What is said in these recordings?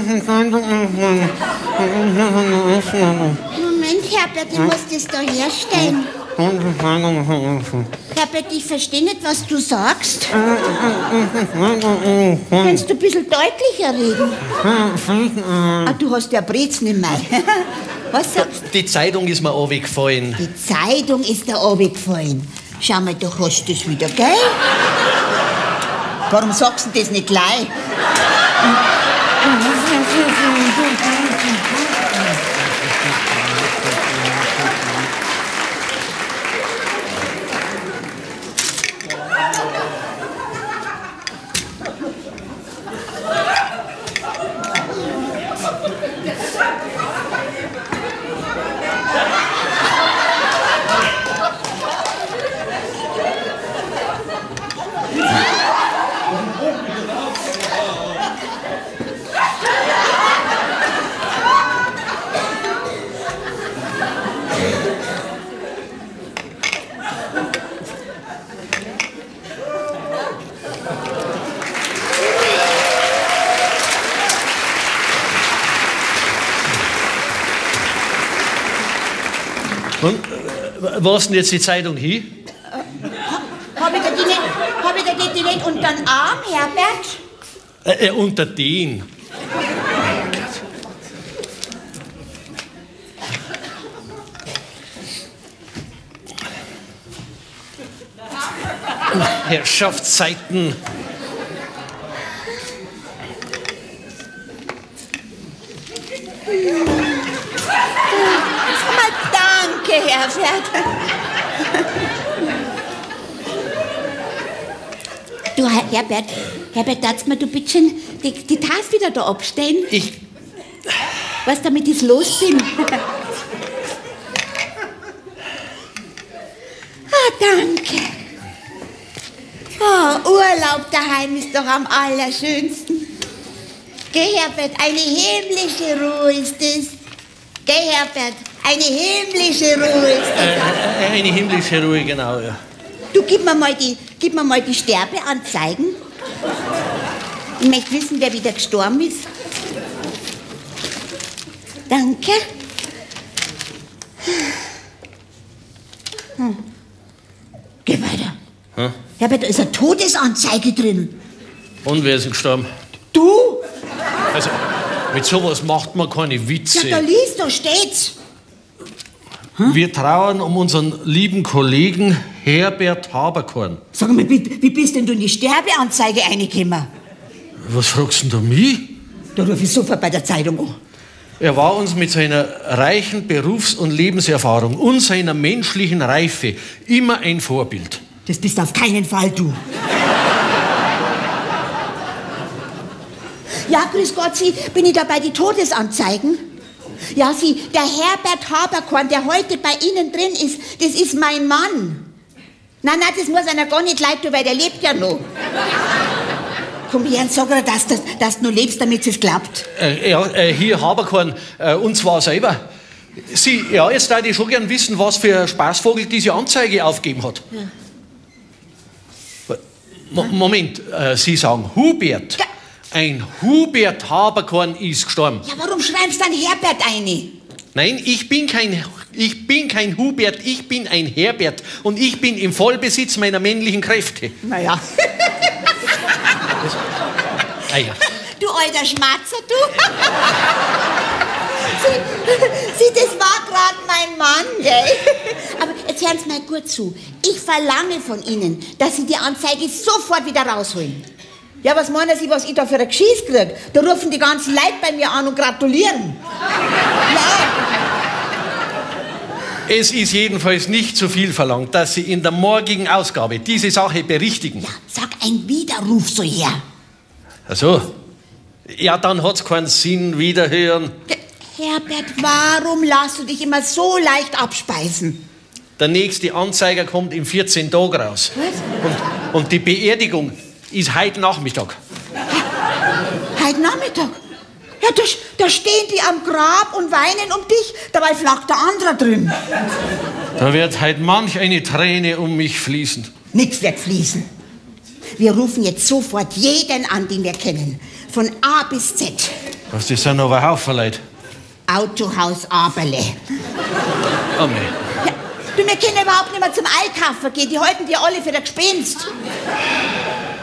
Moment, Herbert, ich muss das da herstellen. Herbert, ich verstehe nicht, was du sagst. Kannst du ein bisschen deutlicher reden? Ah, du hast ja Brezen im Mai. Was sagst du? Die Zeitung ist mir runtergefallen. Die Zeitung ist da runtergefallen. Schau mal, du hast das wieder, gell? Warum sagst du das nicht gleich? Und, wo ist denn jetzt die Zeitung hin? Hab ich dir die nicht unter den Arm, Herbert? Unter den. Herrschaftszeiten. Danke, Herbert. Du, Herbert, darfst mir du bitte schön die Tafel wieder da abstellen? Ich... Weißt, damit ich los bin. Ah, danke. Oh, Urlaub daheim ist doch am allerschönsten. Geh, Herbert, eine himmlische Ruhe ist es. Geh, Herbert, eine himmlische Ruhe ist es. Eine himmlische Ruhe, genau, ja. Du, gib mir mal die Sterbeanzeigen. Ich möchte wissen, wer wieder gestorben ist. Danke. Hm. Geh weiter. Hm? Herbert, da ist eine Todesanzeige drin. Und wer ist denn gestorben? Du? Also, mit sowas macht man keine Witze. Ja, da liest, da steht's. Hm? Wir trauern um unseren lieben Kollegen Herbert Haberkorn. Sag mal, wie bist denn du in die Sterbeanzeige reingekommen? Was fragst denn du mich? Da ruf ich sofort bei der Zeitung an. Er war uns mit seiner reichen Berufs- und Lebenserfahrung und seiner menschlichen Reife immer ein Vorbild. Das bist auf keinen Fall du. Ja, grüß Gott, Sie, bin ich da bei den Todesanzeigen? Ja, Sie, der Herbert Haberkorn, der heute bei Ihnen drin ist, das ist mein Mann. Nein, nein, das muss einer gar nicht leid tun, weil der lebt ja noch. Komm her und sag ihr, dass du noch lebst, damit es klappt. Hier Haberkorn, und zwar selber. Sie, ja, jetzt würde ich schon gern wissen, was für ein Spaßvogel diese Anzeige aufgegeben hat. Ja. Moment, Sie sagen Hubert. Ja. Ein Hubert Haberkorn ist gestorben. Ja, warum schreibst du dann Herbert ein? Nein, ich bin kein Hubert, ich bin ein Herbert. Und ich bin im Vollbesitz meiner männlichen Kräfte. Naja. Ah, ja. Du alter Schmatzer, du. Sie, das war gerade mein Mann, gell? Aber jetzt hören Sie mal gut zu. Ich verlange von Ihnen, dass Sie die Anzeige sofort wieder rausholen. Ja, was meinen Sie, was ich da für ein Geschiss krieg? Da rufen die ganzen Leute bei mir an und gratulieren. Ja. Es ist jedenfalls nicht zu viel verlangt, dass Sie in der morgigen Ausgabe diese Sache berichtigen. Ja, sag ein Widerruf so her. Ach so. Ja, dann hat's keinen Sinn, wiederhören. Herbert, warum lässt du dich immer so leicht abspeisen? Der nächste Anzeiger kommt in 14 Tagen raus. Was? Und die Beerdigung ist heute Nachmittag. Heute Nachmittag? Ja, da stehen die am Grab und weinen um dich, dabei flackt der andere drin. Da wird heute manch eine Träne um mich fließen. Nix wird fließen. Wir rufen jetzt sofort jeden an, den wir kennen. Von A bis Z. Was, das sind aber Haufen Leute. Autohaus Aberle. Oh mei. Ja, du, wir können überhaupt nicht mehr zum Einkaufen gehen. Die halten dir alle für ein Gespenst.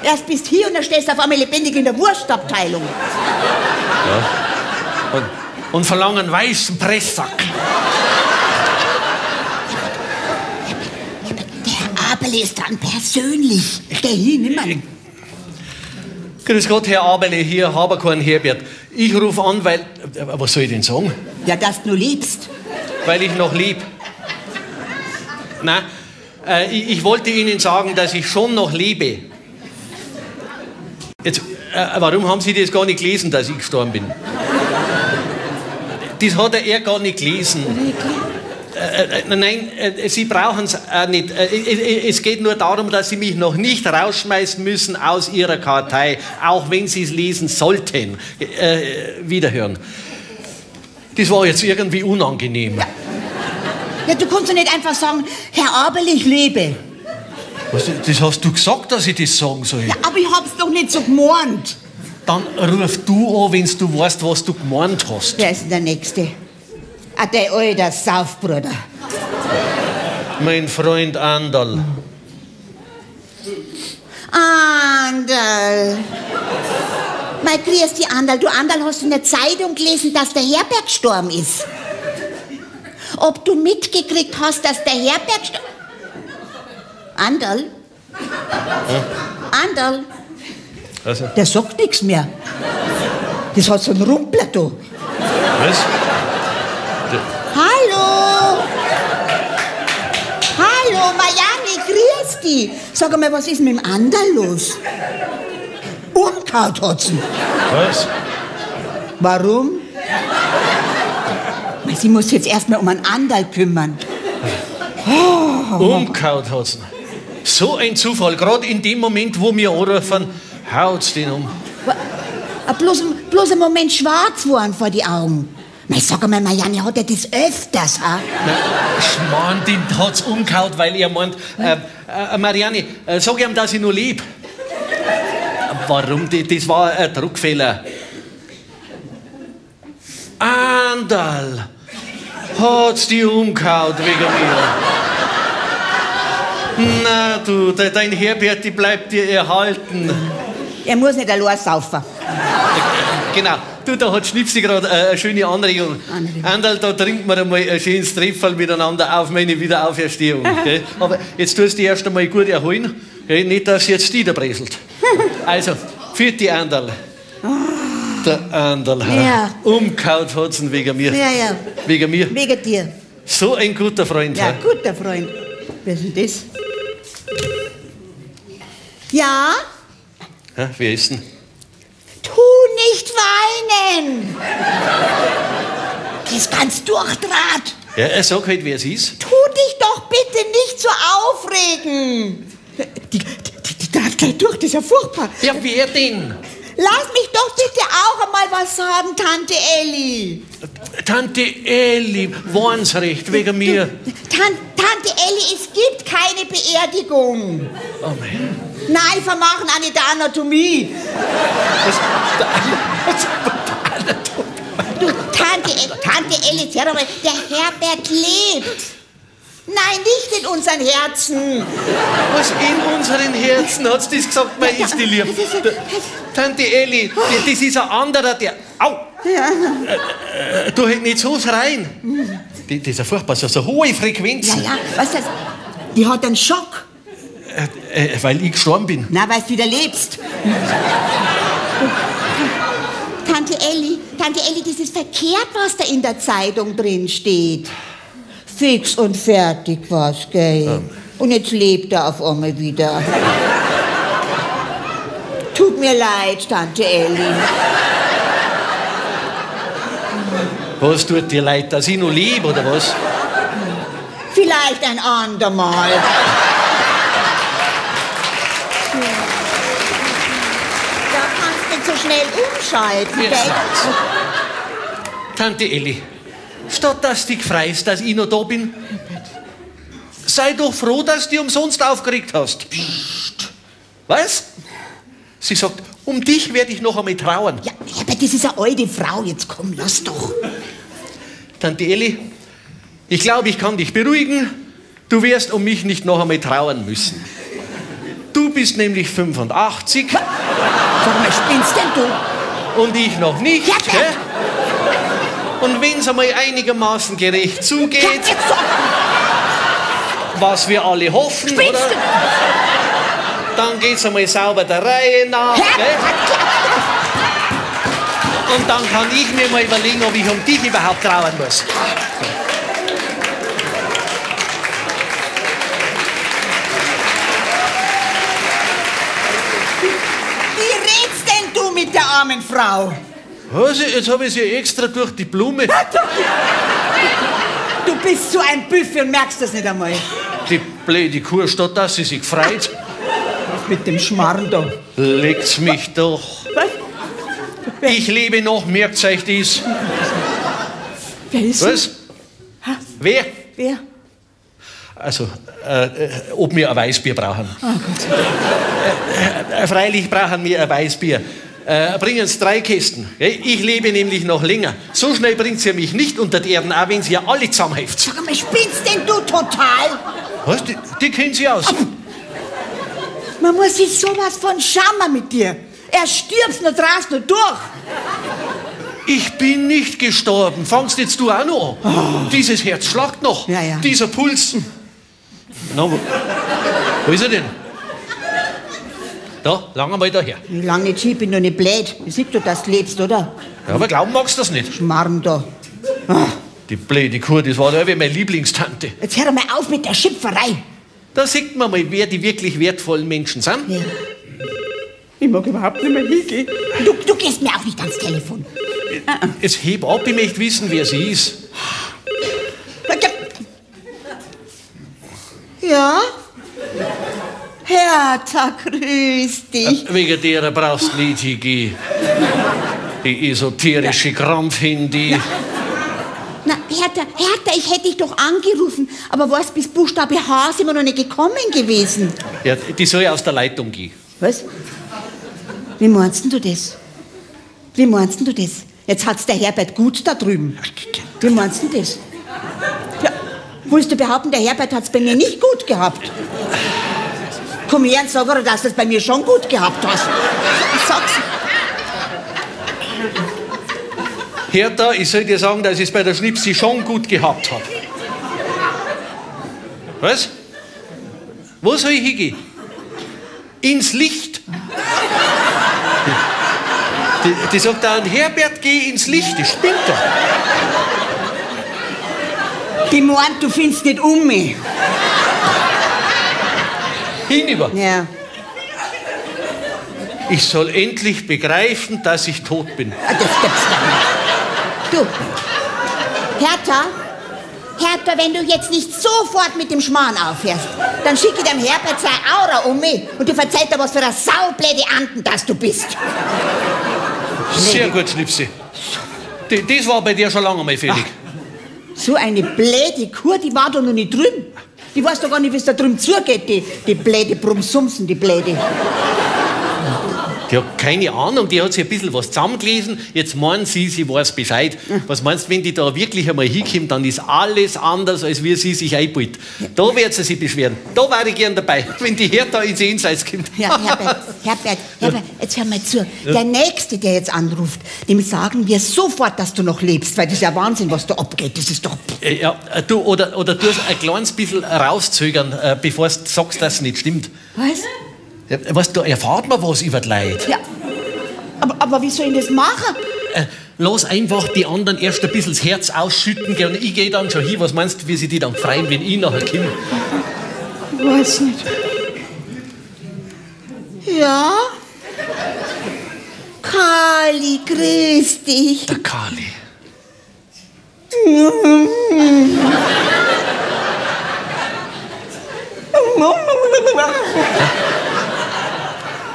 Erst bist hier und dann stehst du auf einmal lebendig in der Wurstabteilung. Ja. Und verlangen weißen Presssack. Der Aberle ist dann persönlich. Geh hin, nimmer. Grüß Gott, Herr Aberle, hier Haberkorn Herbert. Ich rufe an, weil... Was soll ich denn sagen? Ja, dass du noch lebst. Weil ich noch leb. Nein, ich wollte Ihnen sagen, dass ich schon noch lebe. Jetzt, warum haben Sie das gar nicht gelesen, dass ich gestorben bin? Das hat er gar nicht gelesen. Nein, Sie brauchen es nicht. Es geht nur darum, dass Sie mich noch nicht rausschmeißen müssen aus Ihrer Kartei, auch wenn Sie es lesen sollten. Wiederhören. Das war jetzt irgendwie unangenehm. Ja. Ja, du kannst doch nicht einfach sagen, Herr Aberle, ich lebe. Was, das hast du gesagt, dass ich das sagen soll? Ja, aber ich hab's doch nicht so gemeint. Dann ruf du an, wenn du weißt, was du gemeint hast. Wer ist denn der Nächste? Ah, der alter Saufbruder. Mein Freund Anderl. Anderl. Mei, grüß dich, Anderl. Du, Anderl, hast du in der Zeitung gelesen, dass der Herbert gestorben ist? Ob du mitgekriegt hast, dass der Herbert gestorben... Anderl? Hm? Anderl? Also? Der sagt nichts mehr. Das hat so einen Rumpler da. Was? Hallo! Hallo, Marianne, grüß dich! Sag einmal, was ist mit dem Anderl los? Umgehauen hat's ihn. Was? Warum? Sie muss jetzt erstmal um einen Anderl kümmern. Oh. Umgehauen hat's ihn. So ein Zufall, gerade in dem Moment, wo wir anrufen, haut's den um. Bloß ein Moment schwarz geworden vor die Augen. Mei, sag einmal, Marianne, hat er das öfters, ha? Na, Schmarrn, den hat's umgehauen, weil er meint, Marianne, sag ihm, dass ich noch lebe. Warum? Das war ein Druckfehler. Anderl, hat's die umgehauen wegen mir. Na du, dein Herbert, die bleibt dir erhalten. Er muss nicht allein saufen. Genau. Du, da hat Schnipsi gerade eine schöne Anregung. Anderl, da trinken wir einmal ein schönes Trefferl miteinander auf meine Wiederauferstehung. Gell? Aber jetzt tust du dich erst einmal gut erholen, gell? Nicht, dass jetzt die da breselt. Also, für die Anderl. Der Anderl, ja. Umgehauen hat's ihn wegen mir. Ja, ja. Wegen mir. Wegen dir. So ein guter Freund. Ja, guter Freund. Wer ist denn das? Ja? Ja, wer ist denn? Tu nicht weinen! Die ist ganz durchdraht. Ja, er sag halt, wer es ist. Tu dich doch bitte nicht so aufregen. Die draht gleich durch, das ist ja furchtbar. Ja, wer denn? Lass mich doch bitte auch einmal was sagen, Tante Elli. Tante Elli, waren's recht, wegen mir. Tante Elli, es gibt keine Beerdigung. Oh mein. Nein, vermachen auch nicht der Anatomie. Was? Der Anatomie? Du, Tante Elli, jetzt hör doch mal, der Herbert lebt. Nein, nicht in unseren Herzen. Was, in unseren Herzen? Hat's das gesagt? Mei, ist die lieb. Tante Elli, das ist ein anderer, der... Au! Ja. Du halt nicht so rein. Das ist ja furchtbar, so eine hohe Frequenz. Ja, ja, weißt du, die hat einen Schock. Weil ich gestorben bin. Na, weil du wieder lebst. Tante Elli, das ist verkehrt, was da in der Zeitung drin steht. Fix und fertig war's, gell? Ja. Und jetzt lebt er auf einmal wieder. Tut mir leid, Tante Elli. Was tut dir leid, dass ich noch lebe, oder was? Vielleicht ein andermal. Da kannst du nicht so schnell umschalten, gell? Tante Elli, statt dass du dich freust, dass ich noch da bin, sei doch froh, dass du dich umsonst aufgeregt hast. Psst. Was? Sie sagt, Um dich werde ich noch einmal trauern. Ja, Herbert, das ist eine alte Frau. Jetzt komm, lass doch. Tante Elli, ich glaube, ich kann dich beruhigen. Du wirst um mich nicht noch einmal trauern müssen. Du bist nämlich 85. Sag mal, spinnst denn du? Und ich noch nicht. Herbert! Und wenn's einmal einigermaßen gerecht zugeht, ja, was wir alle hoffen, spinnst oder? Du? Dann geht's einmal sauber der Reihe nach. Herbert, und dann kann ich mir mal überlegen, ob ich um dich überhaupt trauern muss. Wie redst denn du mit der armen Frau? Was? Jetzt habe ich sie extra durch die Blume. Du bist so ein Büffel und merkst das nicht einmal. Die blöde Kuh, statt dass sie sich freut. Was mit dem Schmarrn da? Leckt's mich doch. Was? Ich lebe noch, merkt euch dies. Wer ist Was? Ha? Wer? Wer? Also, ob wir ein Weißbier brauchen. Oh Gott. Freilich brauchen wir ein Weißbier. Bringen Sie 3 Kästen. Ich lebe nämlich noch länger. So schnell bringt sie mich nicht unter die Erden, auch wenn sie ja alle zusammenheft. Sag mal, spinnst denn du total? Was? Die kennen sie aus. Man muss sich sowas von schammen mit dir. Er stirbst nur, drast nur durch. Ich bin nicht gestorben. Fangst jetzt du auch noch an? Oh. Dieses Herz schlagt noch. Ja, ja. Dieser Puls. Na, wo ist er denn? Da, lang einmal daher. Ich lang nicht hin, bin doch nicht blöd. Ich sieh doch, dass du lebst, oder? Ja, aber glauben magst du das nicht. Schmarrn da. Ah. Die blöde Kuh, das war doch wie meine Lieblingstante. Jetzt hör mal auf mit der Schimpferei. Da sieht man mal, wer die wirklich wertvollen Menschen sind. Ja. Ich mag überhaupt nicht mehr hingehen. Du gehst mir auch nicht ans Telefon. Jetzt heb ab, ich möchte wissen, wer sie ist. Ja? Hertha, grüß dich. Wegen derer brauchst du nicht hingehen. Die esoterische Krampfhände. Na, Hertha, Hertha, ich hätte dich doch angerufen, aber weißt, bis Buchstabe H sind wir noch nicht gekommen gewesen. Ja, die soll ja aus der Leitung gehen. Was? Wie meinst denn du das? Wie meinst denn du das? Jetzt hat's der Herbert gut da drüben. Wie meinst du das? Ja, willst du behaupten, der Herbert hat's bei mir nicht gut gehabt? Komm her und sag, dass du es bei mir schon gut gehabt hast. Ich sag's. Hertha, ich soll dir sagen, dass ich es bei der Schnipsi schon gut gehabt hab. Was? Wo soll ich hingehen? Ins Licht. Die sagt dann, Herbert, geh ins Licht. Die spinnt doch. Die meint, du findest nicht um mich. Hinüber. Ja. Ich soll endlich begreifen, dass ich tot bin. Ah, das gibt's doch nicht. Du, Hertha, Hertha, wenn du jetzt nicht sofort mit dem Schmarrn aufhörst, dann schicke ich dem Herbert seine Aura um mich und du verzeihst dir, was für eine saublöde Anten das du bist. Sehr gut, Schnipsi. Das war bei dir schon lange mal fällig. Ach, so eine blöde Kuh, die war da noch nicht drüben. Die weiß doch gar nicht, wie es da drüben zugeht, die blöde Brumsumsen, die blöde. Die hat keine Ahnung, die hat sich ein bisschen was zusammengelesen. Jetzt meint sie, sie weiß Bescheid. Was meinst du, wenn die da wirklich einmal hinkommt, dann ist alles anders, als wie sie sich einbildet. Da wird sie sich beschweren. Da wäre ich gern dabei, wenn die Hertha ins Jenseits kommt. Ja, Herbert, Herbert, Herbert, jetzt hör mal zu. Der Nächste, der jetzt anruft, dem sagen wir sofort, dass du noch lebst, weil das ist ja Wahnsinn, was da abgeht. Das ist doch... Ja, du, oder du ein kleines bisschen rauszögern, bevor du sagst, dass es nicht stimmt. Was? Ja, weißt du, da erfahrt man was über die Leute. Ja, aber wie soll ich das machen? Lass einfach die anderen erst ein bisschen das Herz ausschütten, gell, und ich gehe dann schon hin. Was meinst du, wie sie die dann freuen, wenn ich nachher komme? Ich weiß nicht. Ja? Kali, grüß dich. Der Kali.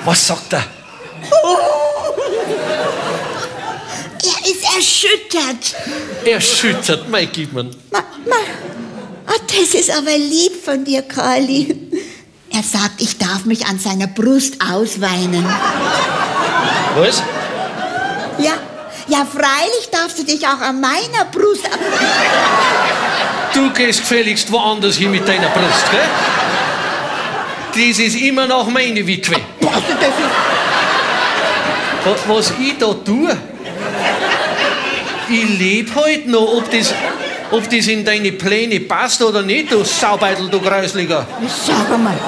Was sagt er? Oh. Er ist erschüttert. Erschüttert, mein Gibmann. Das ist aber lieb von dir, Kali. Er sagt, ich darf mich an seiner Brust ausweinen. Was? Ja, ja, freilich darfst du dich auch an meiner Brust... Du gehst gefälligst woanders hin mit deiner Brust, gell? Das ist immer noch meine Witwe. Was ich da tue? Ich lebe halt noch, ob das in deine Pläne passt oder nicht, du Saubeitel, du Kreisliger. Sag einmal.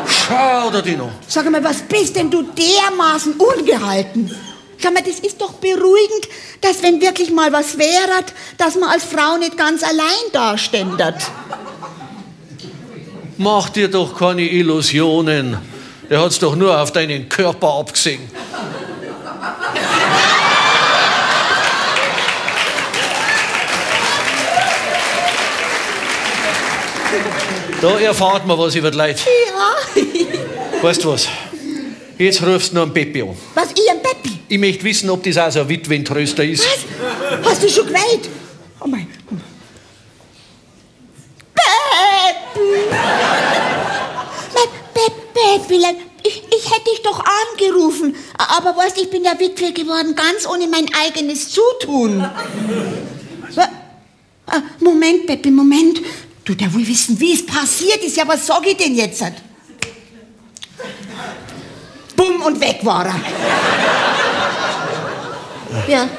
Schau dir die noch. Sag einmal, was bist denn du dermaßen ungehalten? Sag mal, das ist doch beruhigend, dass wenn wirklich mal was wäre, dass man als Frau nicht ganz allein daständert. Mach dir doch keine Illusionen. Der hat's doch nur auf deinen Körper abgesehen. Da erfahrt man was über die Leute. Ja. Weißt du was? Jetzt rufst du noch einen Peppi an. Was, ich einen Peppi? Ich möchte wissen, ob das auch so ein Witwentröster ist. Was? Hast du schon gewählt? Oh mein... Peppi! Mein Peppilein, ich hätte dich doch angerufen. Aber weißt, ich bin ja Witwe geworden, ganz ohne mein eigenes Zutun. Moment, Peppi, Moment. Du, der will wissen, wie es passiert ist. Ja, was sag ich denn jetzt? Bumm, und weg war er. Ja,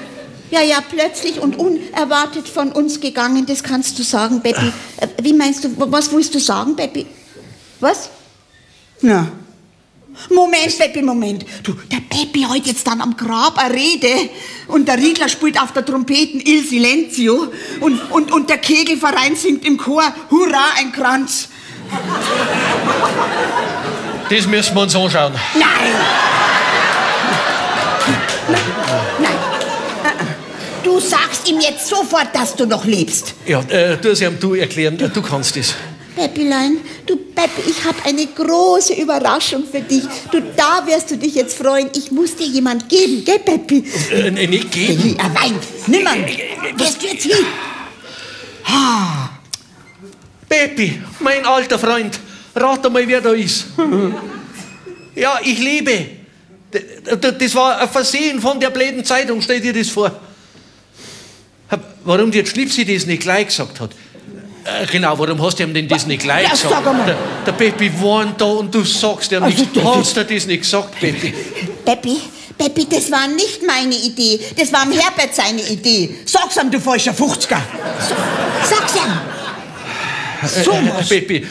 ja, ja, plötzlich und unerwartet von uns gegangen, das kannst du sagen, Beppi. Wie meinst du, was willst du sagen, Beppi? Was? Na. Moment, Beppi, Moment. Du, der Beppi hält jetzt dann am Grab eine Rede und der Riedler spielt auf der Trompeten Il Silenzio und der Kegelverein singt im Chor Hurra, ein Kranz. Das müssen wir uns anschauen. Nein! Nein! Du sagst ihm jetzt sofort, dass du noch lebst. Ja, du es ihm du erklären, du kannst es. Peppilein, du Peppi, ich habe eine große Überraschung für dich. Du, da wirst du dich jetzt freuen. Ich muss dir jemand geben, gell, Peppi? Nicht geben? Er weint. Nimmer. Gehst du jetzt hin? Ha. Peppi, mein alter Freund, rat einmal, wer da ist. Ja, ich lebe. Das war ein Versehen von der blöden Zeitung, stell dir das vor. Warum die Schnipsi das nicht gleich gesagt hat. Genau, warum hast du ihm denn das nicht gleich gesagt? Sag einmal. Der Peppi warnt da und du sagst ihm nichts. Hast du das nicht gesagt, Peppi? Peppi, Peppi, das war nicht meine Idee. Das war am Herbert seine Idee. Sag's ihm, du falscher 50er. So, sag's ihm. So was. Peppi,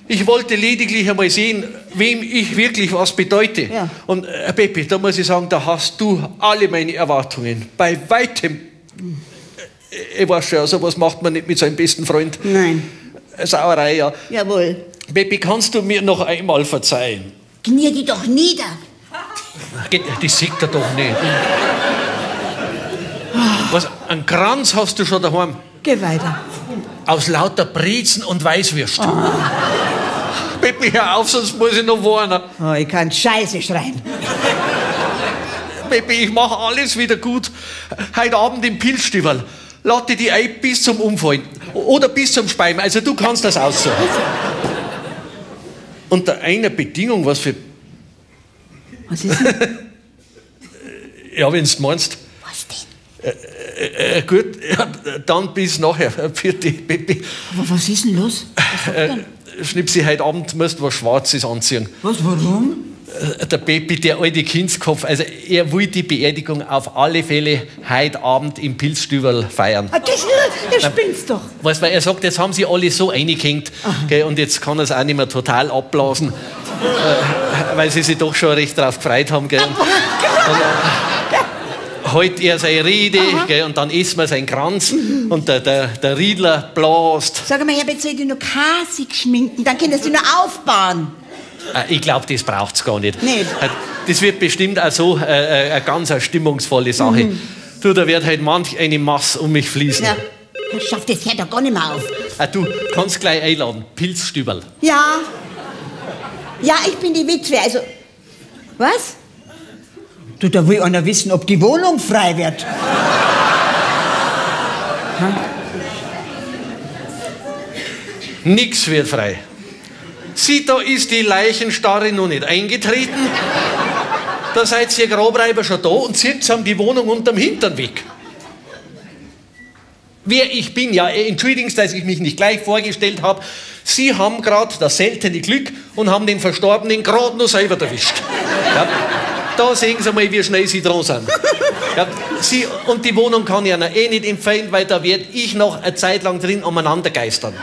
ich wollte lediglich einmal sehen, wem ich wirklich was bedeute. Ja. Und Peppi, da muss ich sagen, da hast du alle meine Erwartungen. Bei weitem. Ich weiß schon, sowas macht man nicht mit seinem besten Freund. Nein. Sauerei, ja. Jawohl. Peppi, kannst du mir noch einmal verzeihen? Knie dich doch nieder. Das sieht er doch nicht. Was, einen Kranz hast du schon daheim? Geh weiter. Aus lauter Brezen und Weißwürst. Oh. Peppi, hör auf, sonst muss ich noch warnen. Oh, ich kann Scheiße schreien. Peppi, ich mach alles wieder gut. Heute Abend im Pilzstüberl. Lade die ein bis zum Umfallen. Oder bis zum Speiben. Also du kannst das aussuchen. Unter einer Bedingung, was für... Was ist denn? Ja, wenn du meinst. Was denn? Gut, ja, dann bis nachher. Für die Peppi. Aber was ist denn los? Was denn? Schnipsi, heute Abend musst du was Schwarzes anziehen. Was, warum? Der Peppi, der alte Kindskopf, also er will die Beerdigung auf alle Fälle heute Abend im Pilzstüberl feiern. Ah, das spinnst doch. Weißt du, weil er sagt, jetzt haben sie alle so reingehängt, gell, und jetzt kann er es auch nicht mehr total abblasen, weil sie sich doch schon recht drauf gefreut haben. Gell, und heute er seine Rede, gell, und dann isst man seinen Kranz und der Riedler blast. Sag mal, Herbert, soll ich dich noch kasig schminken? Dann könntest du noch aufbauen. Ich glaube, das braucht's gar nicht. Nee. Das wird bestimmt auch so eine ganz stimmungsvolle Sache. Mhm. Du, da wird halt manch eine Masse um mich fließen. Ja, schafft das hört doch gar nicht mehr auf. Du kannst gleich einladen. Pilzstüberl. Ja. Ja, ich bin die Witwe, also... Was? Du, da will einer wissen, ob die Wohnung frei wird. Nix wird frei. Sieh, da ist die Leichenstarre noch nicht eingetreten. Da seid ihr Grabräuber schon da und zieht ihm die Wohnung unterm Hintern weg. Wer ich bin, ja, entschuldigen Sie, dass ich mich nicht gleich vorgestellt habe. Sie haben gerade das seltene Glück und haben den Verstorbenen gerade noch selber erwischt. Ja, da sehen Sie mal, wie schnell Sie dran sind. Ja, Sie, und die Wohnung kann ich Ihnen eh nicht empfehlen, weil da werd ich noch eine Zeit lang drin umeinander geistern.